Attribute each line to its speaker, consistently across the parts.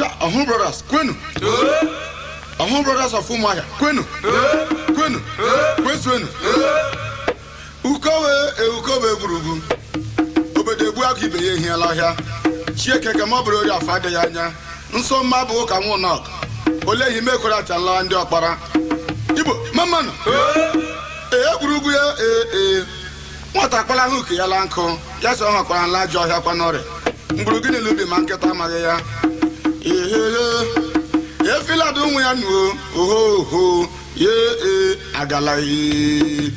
Speaker 1: Ọhụ Brothers kwenu. Ọhụ Brothers of Umuahia kwenu. Kwenu. Kwezuenu. Ukowe eukowe gburugburu. Obodo egbu akụ ibe ya ehiela ọhịa. Chieke ka ma ọ bụrụ ori afọ adịghị anya. Nso mma bụ ụka nwụnọk. Ole ihe mekwara achala ndị ọkpara. Igbo mamanụ. Ee egwurugwu ya ee ee. Nwata akpala ahụ ke ya la nkụ. Ya sọ ha kpara nla ajọ ọhịa kwa n'ọrịa. Mgburu gịnị n'ubi ma nkịta amaghị ya. Ehehe. Efiladu ụmụ ya nuo. Oho oho. Ye ee agala ee.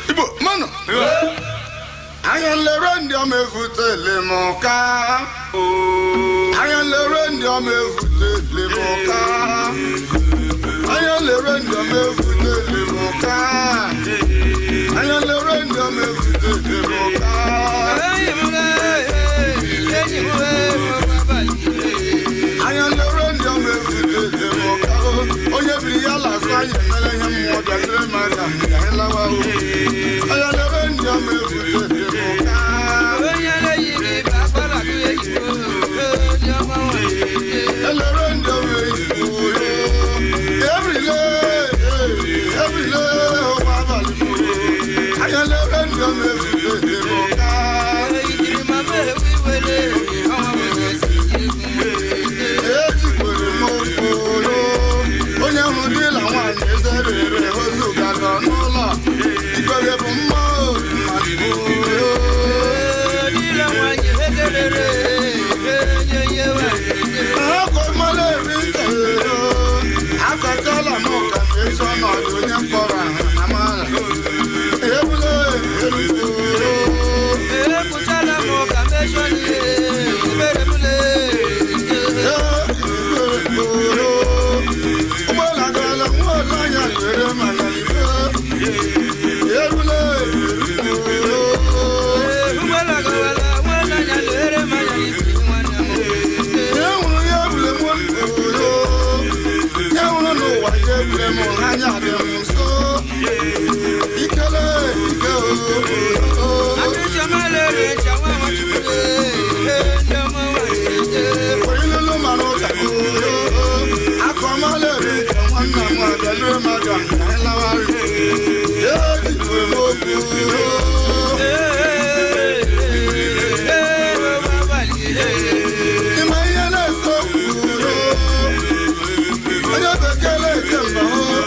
Speaker 1: Igbo manụ. Anya nlere ndị ọma efutele m ka. Anya nlere ndị ọma efutele m ka. Anya nlere ndị ọma efutele m ka. Anya nlere ndị ọma efutele m ka. Anya nlere ndị ọma efutele m ka. Onye biri ya lasụ anyị emere ihe mmụọ bịaziri m aka m ga lawa o. Anya nlere ndị ọma efutele m ka. Elere ndị ọma efutele ebrile ebrile ụwa abalị m. Anya nlere ndị ọma efutele m ka. Ejikwere m okporo onye hụrụ di na nwaanyị ezerere ozuga nọ n'ụlọ ikwere bụ mma mmadụ. Akọchala m ka m ezi ọnọdụ onye mkpọrọ ahụ amara ebule erugo. Ụgbọala gara nwa ole anya lere manya ibe ebule erugo. Nye hụrụ ya ebule m oyo. Nye hụrụ n'ụwa ya ebule m anya dị m nso. Ikele ike o. Orilulu mara ụka oyo. Akọmọlẹ rẹ jẹ nwanna m abịalue m aga m ka anyị lawarị. Ejikwe m okwu oyo. Ịma ihe na-ese okwu oyo. Onye bekee na-eche mba oyo.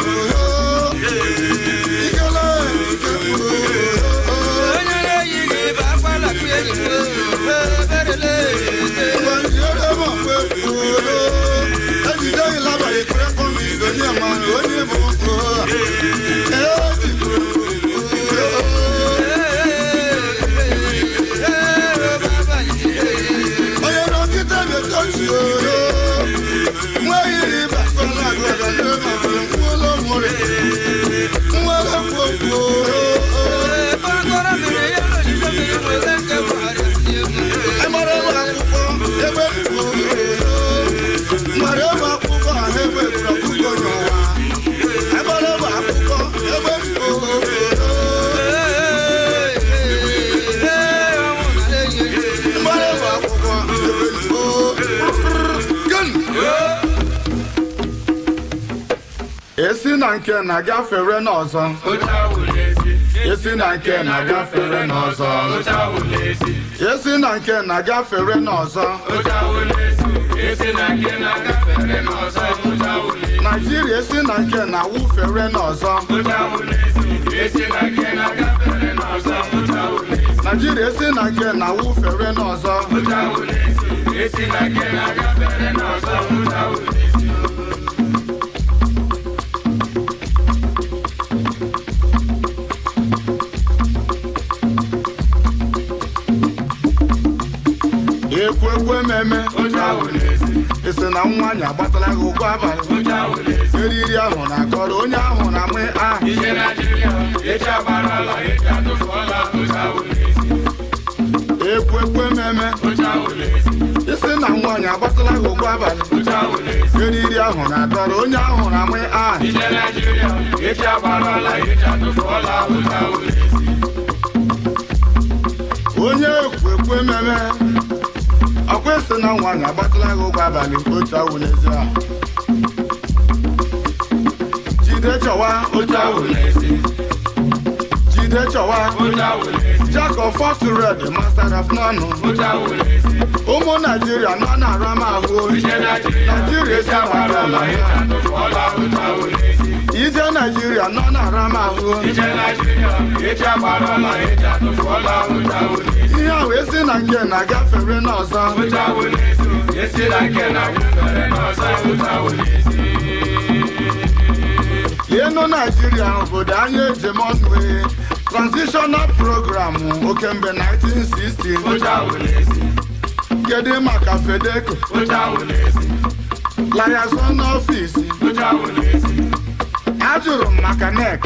Speaker 1: Ikele ike oyo. Esi na nke na-agafere n'ọzọ. Esi na nke na-agafere n'ọzọ. Esi na nke na-agafere n'ọzọ. Naijiria esi na nke na-awụfere n'ọzọ. Naijiria esi na nke na-awụfere n'ọzọ. Ekwe ekwe meme. Esi na nwaanyị agbatala gị ụgwọ abalị. Eriri ahụ na-akọrọ onye ahụ na mụ a. Ekwu ekwe meme. Isi na nwaanyị agbatala gị ụgwọ abalị. Eriri ahụ na-adọrọ onye ahụ na mụ a. Onye ekwu ekwe meme. Ọkwa isi na nwaanyị agbatala gị ụgwọ abalị otu awụ n'ezi a. Jide chọwa otu awụ n'ezi. Jide chọwa. Jack of all trades, master of none. Ụmụ Naijiria nọ na-ara m ahụ. Naijiria esi agbara ala ya. Ije Naijiria nọ na-ara m ahụ. Ihe ahụ esi na nke na-agafere n'ọzọ. Enu Naijiria obodo anyị ejem ọnụ. Transitional program okemgbe 1960. Kedu maka Fedeco? Liaison office. Ajụrụ m maka NEC.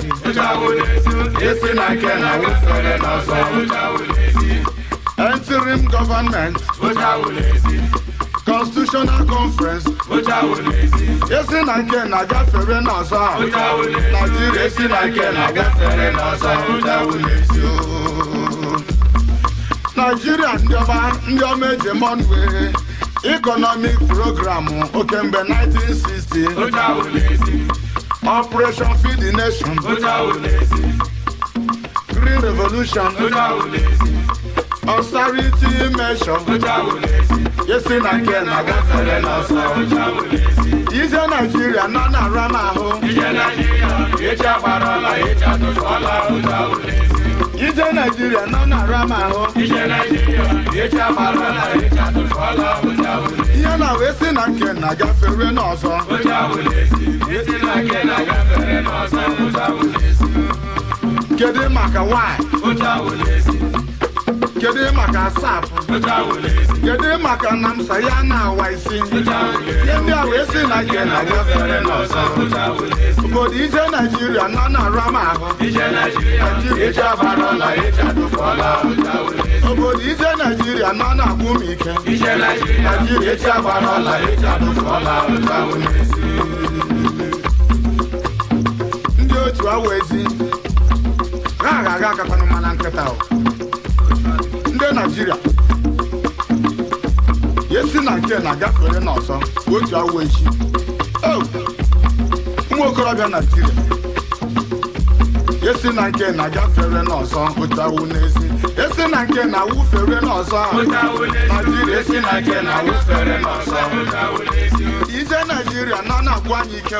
Speaker 1: Esi na nke na wufere n'ọzọ. Interim government. Constitutional conference. Esi na nke na-agafere n'ọzọ. Naijiria esi na nke na-agafere n'ọzọ. Naijiria ndị ọma ejem ọnụ. Economic program okemgbe 1960. Operation Feed the Nation. Green Revolution. Austerity measure. Esi na nke na-agafere n'ọsọ. Ije Naijiria nọ na-ara m ahụ. Ije Naijiria nọ na-ara m ahụ. Ihe na wee si na nke na-agafere n'ọzọ. Kedu maka Y? Kedu maka SAP? Kedu maka NAMSA ya na awa isi? Ihe ndị a wee si na nke na-agafere n'ọzọ. Obodo ije Naijiria nọ na-ara m ahụ. Obodo ije Naijiria nọ na-agwụ m ike. Naijiria echi agbara ọla echi adụfụọla. Ndị otu awa ezi ha ga-aga akakwanụ mana nkịta. Ndị Naijiria esi na nke na-agafere n'ọzọ otu awa echi. Ụmụ okorobịa Naijiria esi na nke na-agafere n'ọzọ otu awụ n'ezi. Esi na nke na-awụfere n'ọzọ. Naijiria esi na nke na-awụfere n'ọzọ. Ije Naijiria nọ na-agwụ anyị ike.